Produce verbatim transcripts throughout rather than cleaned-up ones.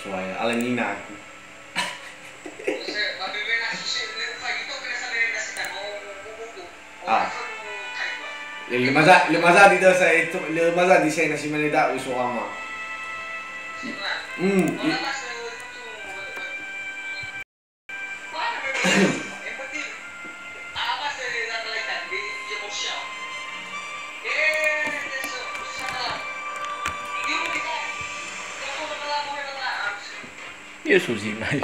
Soal ala nina aku. Ah. Ya, lima za-, lima za di da saya itu, lima za di saya nasi mana dah usu ama. Hmm. Io susi mai.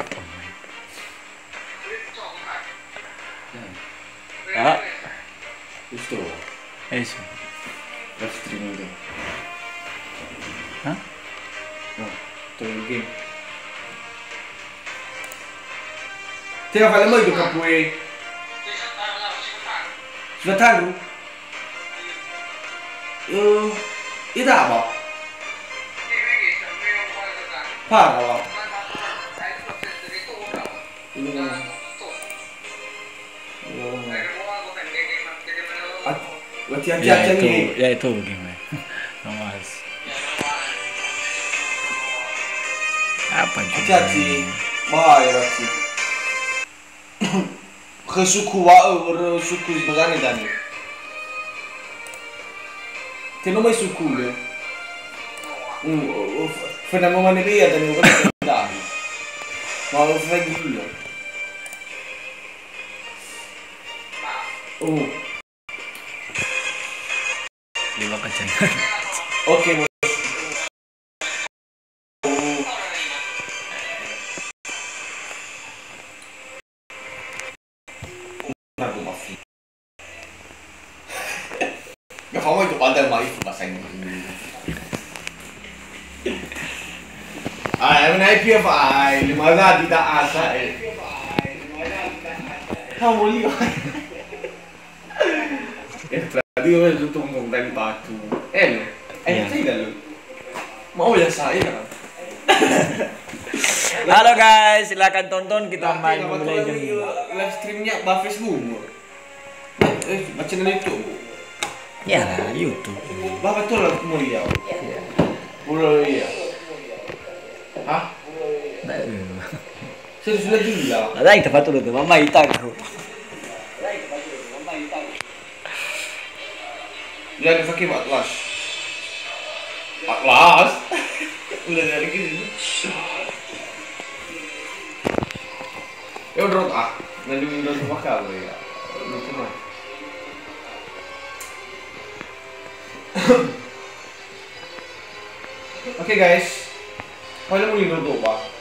Ah. Justo. Eso. Live streaming. Hah? Nah, tuh game. Tiga kali mau itu kapue. Sudah tahu. Eh, itu apa? Parah, Pak. Ini. Hati-hati, ya, hati-hati itu, nih. Ya, itu game. Nomas. Apa juga? Hati-hati. Bahaya, hati. Khö suku wa'ö, wörö suku Zibagane dani. Tenoma suku le. Hmm, o, o, f-, fena mama ne beya dani, o, dani. Ma, o, fena gila. Oh. Lima kacang. Oke, Bos. Gak mau itu pandai maif bahasa Inggris. Ah, yang naik P F I, lima ratus tidak asa, eh. Kamu lihat. Eh, tadi gue tuh ngomong tadi batu. Eh, lo. Eh, iya. Tidak lo. Mau ya saya. Halo guys, silakan tonton kita main Mobile Legends. Live streamnya ba Facebook. Eh, baca dari YouTube. Ya, YouTube. Bapak tuh lah mau ya. Iya. Mulai ya. Hah? Baru. Serius lagi ya? Lain tempat dulu tuh, mama ita aku. Ya, dia pakai Atlas. Atlas? Udah dari gini. Ya, udah, ah. Nanti udah makan, ya. Lucu mah. Oke, guys. Paling muli dodo, Pak.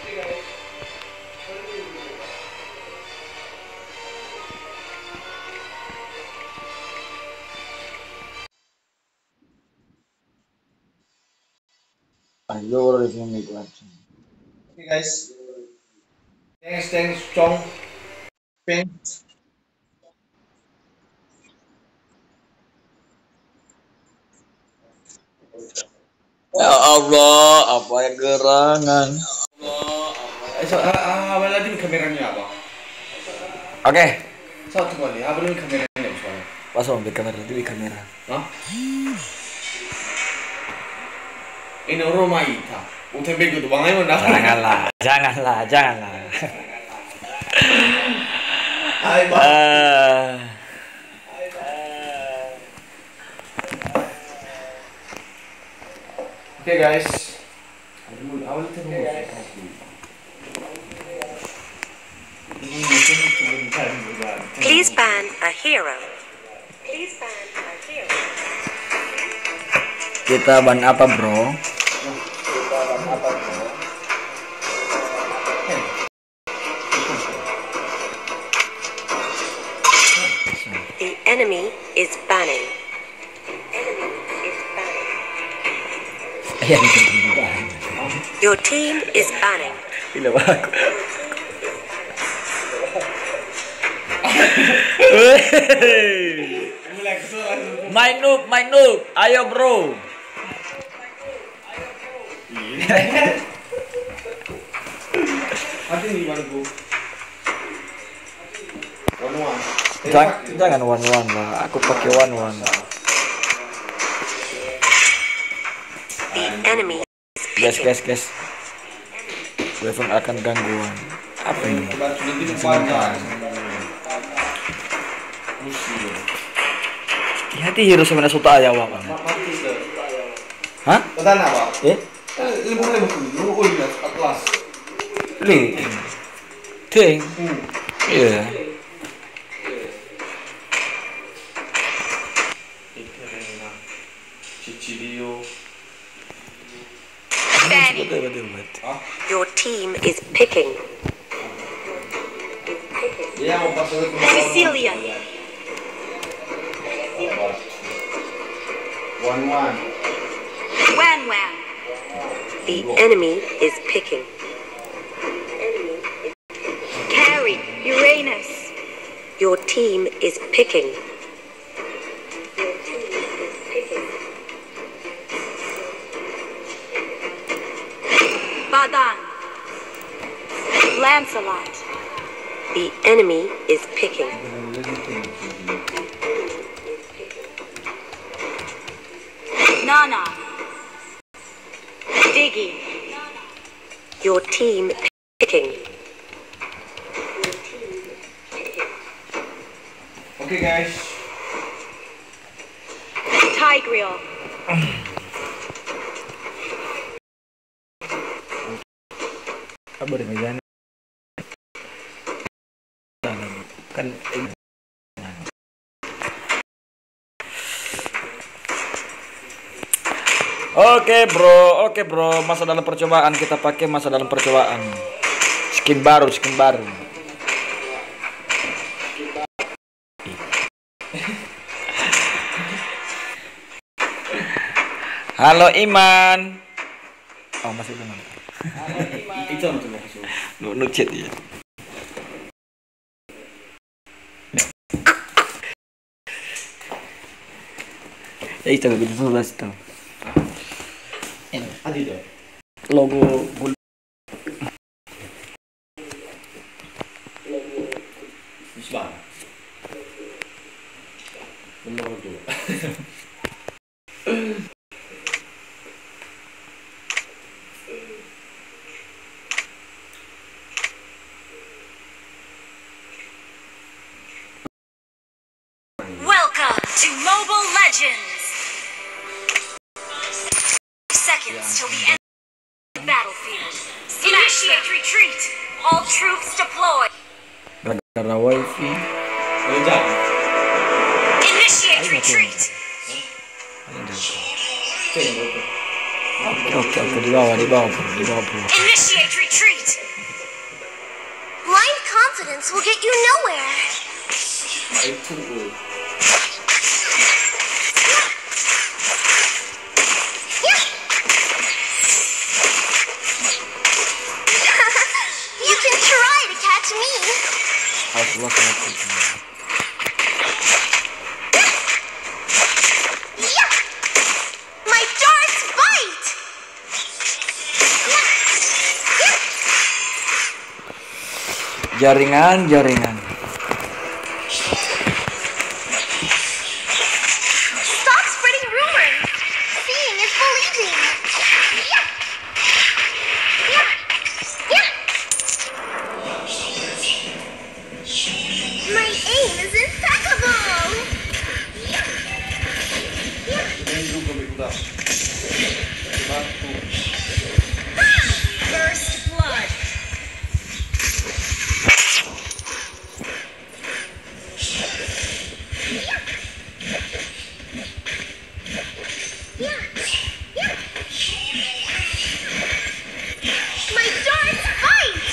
Ayo, orang yang ikut. Oke, guys. Thanks, thanks, Cong. Ya Allah, apa yang gerangan? Eh, so, ah, ah, apa lagi kameranya apa? Oke. Satu kali, apa lagi kameranya soalnya? Pas ambil kamera, di kamera. Hah? Ini rumah ita. Utai bego tu bangai mana? Janganlah, janganlah, janganlah. Hai, Bang. Eh. Oke, guys. Please ban a hero. Kita ban apa, bro? The enemy is banning. Your team is banning. Gila, Bang. Weh. My noob, my noob. Ayo, bro. Hati nih, Bang, bro. One one. Jang-, jangan one one lah. Aku pakai one one. The enemy. Guys, guys, guys. Wefeng akan gangguan. Apa ini? Sebentar. Hati hirus sama suta ya, Wak. Hah? Eh? Li. Ting. Iya. Cicilio. Benny. Your team is picking. Cecilia. Wan Wan. Wan Wan. The enemy is picking. Carrie, Uranus. Your team is picking. Badan. Lancelot. The enemy is picking. Nana. Diggy. Your team picking. Okay, guys. Tigreal. Apa dia meja ni? Kan Oke, bro, oke, bro, masa dalam percobaan, kita pakai masa dalam percobaan. Skin baru, skin baru. Halo, Iman. Oh, masih belum. Itu tuh maksudnya. Nu, nu chat ya. Eh, itu gitu tuh, Mas, itu. Eh, ada itu. Logo gul- Isbah. Nomor dua. Welcome to Mobile Legends! Seconds till the end of the battlefield. Initiate retreat! All troops deploy! Gara-gara wifi. Initiate retreat! Oke, oke, oke, di bawah, di bawah, bro, di bawah, bro. Initiate retreat! Blind confidence will get you nowhere. You can try to catch me. Aku akan lakukan. My darts bite! Jaringan, jaringan. Stop spreading rumors. Seeing is believing. My aim is impeccable! First blood. My darts bite!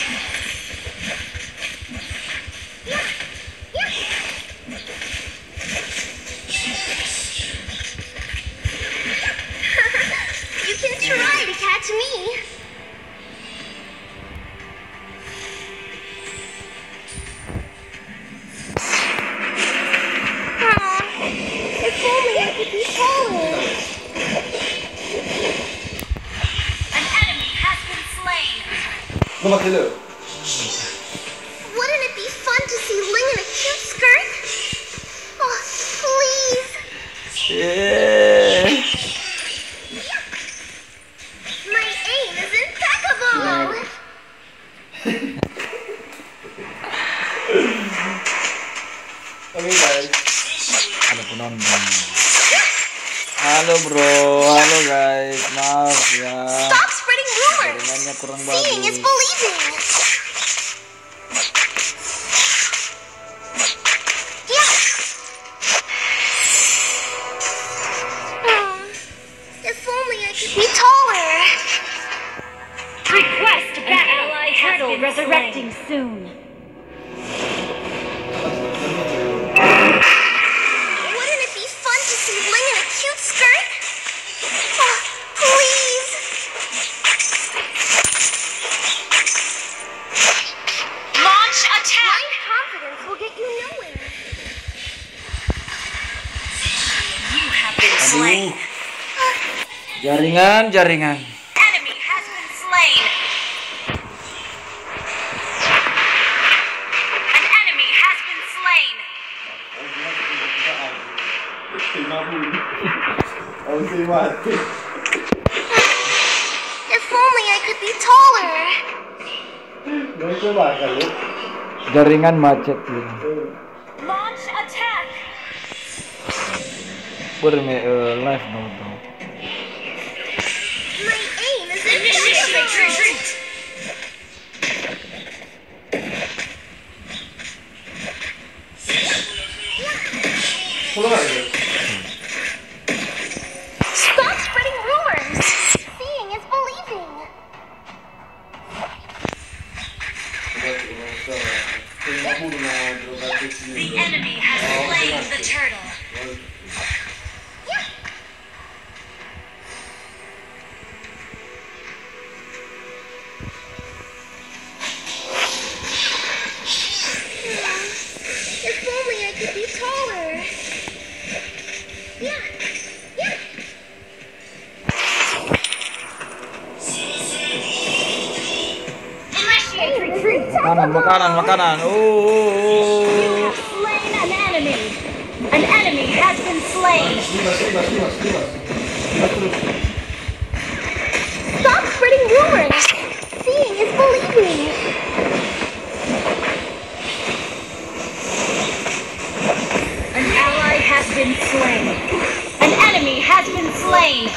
You can try to catch me. Aw, if only I could be Polish. An enemy has been slain. Wouldn't it be fun to see Ling in a cute skirt? Oh, please. My aim is impeccable. Bro, halo guys, maaf ya. Stop spreading rumors. Jaringannya kurang bagus. Seeing is believing. Yeah. Hmm. If only I could be taller. Request backup. An ally has been slain. Turtle resurrecting soon. Wouldn't it be fun to see Ling in a cute skirt? Oh, please. Launch attack. Blind confidence will get you nowhere. You have been slain. Aduh. Jaringan, jaringan. Enemy has been slain. An enemy has been slain. If only I could be taller. Jaringan macet ya. Launch attack. Börö me, eh, live no, no. My aim is impeccable. Initiate retreat. Stop spreading rumors. Seeing is believing. The enemy has slain the turtle. If only I could be taller. Yeah, yeah. Initiate retreat. Makanan, makanan, makanan. Oh, oh, oh. You have slain an enemy. An enemy has been slain. Libas, libas, libas, libas. Libas terus. Stop spreading rumors. Seeing is believing. An ally has been slain. An enemy has been slain.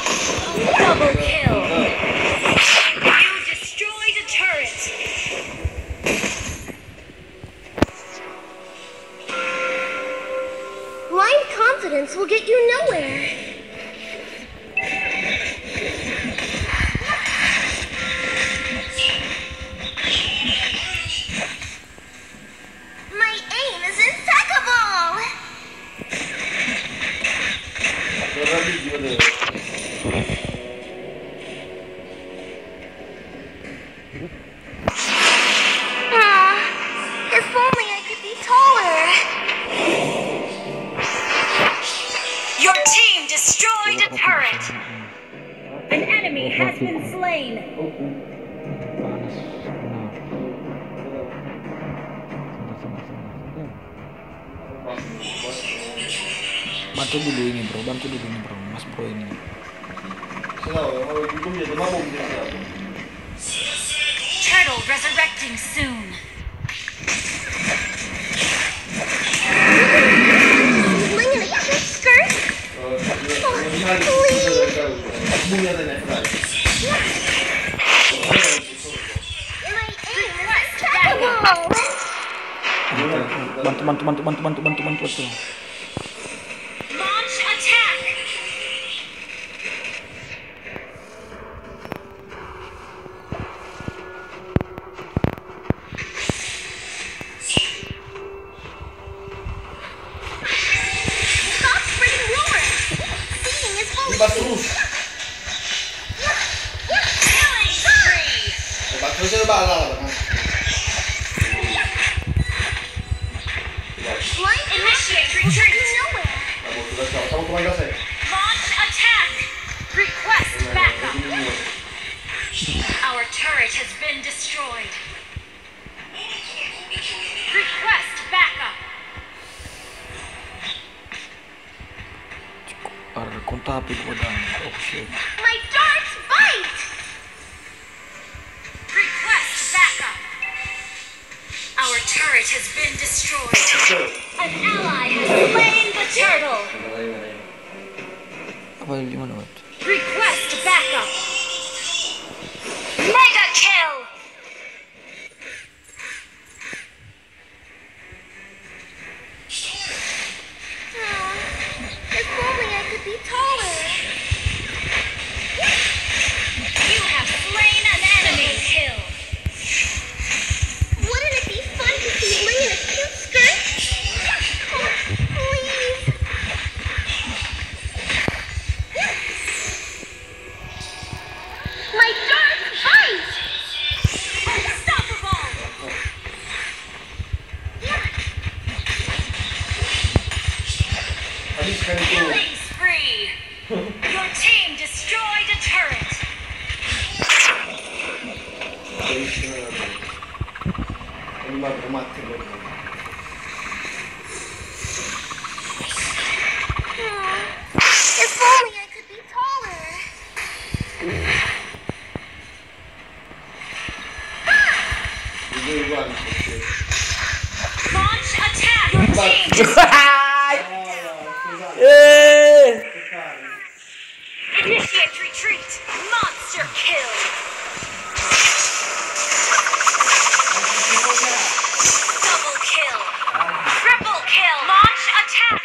Double kill. You destroyed a turret. Blind confidence will get you nowhere. My aim is impeccable! Ah, if only I could be taller. Your team destroyed a turret. An enemy has been slain. Panas. Nah. Sabar, sabar, sabar. Bantu dulu ini, bro. Bantu dulu ini, bro. Mas bro ini. Turtle resurrecting soon. Skirt? Oh, please. My aim is impeccable. Bantu, bantu, bantu. Launch attack. Stop spreading rumors. Seeing is believing. Libas terus. Killing spree. Libas terus ya, Bang. Initiate retreat. Launch attack. Request backup. Our turret has been destroyed. Request backup. Ar kontapi gua dan. Oh shit. My darts bite. Request backup. Our turret has been destroyed. An ally has slain the turtle. Apa Lima menit. Request backup. Mega kill. Aw, if only I could be taller. You have slain an enemy. Kill. Wouldn't it be fun to see Lee in a cute skirt? Oh, please. My darts bite! Unstoppable! Killing spree! Your team destroyed a turret! If only I could be taller. Launch attack! Your team destroyed. Eh. Initiate retreat. Monster kill. Double kill. Triple kill. Launch attack.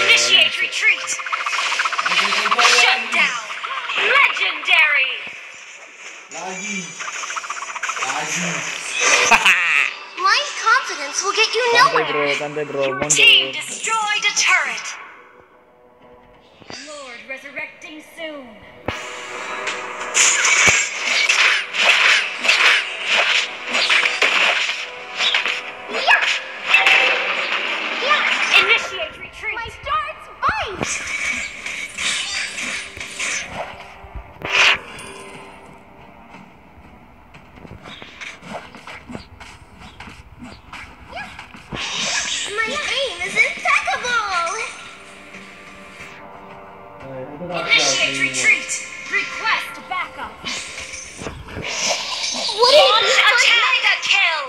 Initiate retreat. Shut down. Legendary. Lagi. Lagi. Blind confidence will get you nowhere. Santai, bro. Santai, bro. Your team destroyed a turret. Lord resurrecting soon. Initiate retreat. My darts bite. My aim is impeccable! Initiate retreat! Request backup! Launch attack! Mega kill!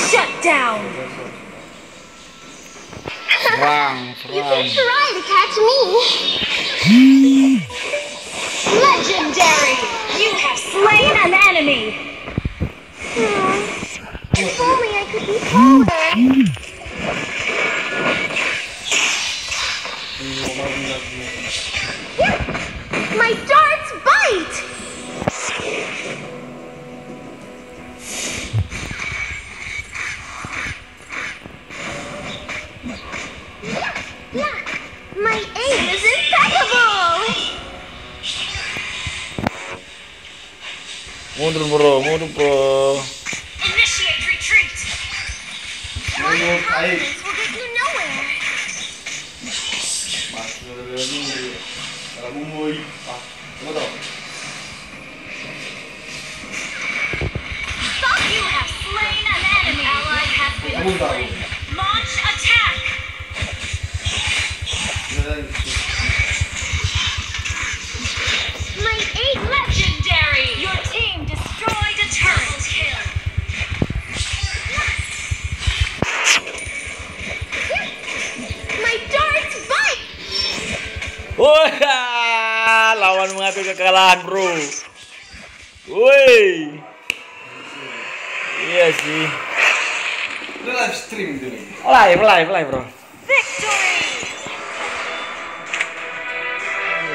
Shut down! Serang, serang. You can try to catch me. Legendary! You have slain an enemy! Hmm. If only I could be taller. My darts bite! Yeah, yeah. My aim is impeccable! Mundur, bro, mundur, bro. Initiate retreat. Mundur, ayo. Confidence will get you nowhere. Mas, mundur. Kalau mundur, ah, apa tau? You have slain an enemy. Ally has been slain. Launch attack. My aim. Legendary. Your team destroyed a turret. Kill. My darts bite. Wah, lawan mengambil kekalahan, bro. Woi. Iya sih. Ini live stream tuh nih. Live, live, live, bro. Victory.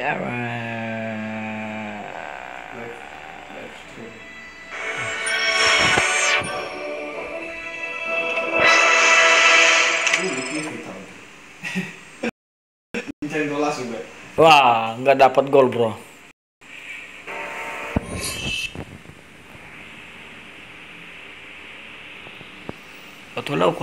Ya, Bang. Live, live stream. Ini T V tahu. Cincang dolas juga. Wah, nggak dapat gol, bro. Atau lau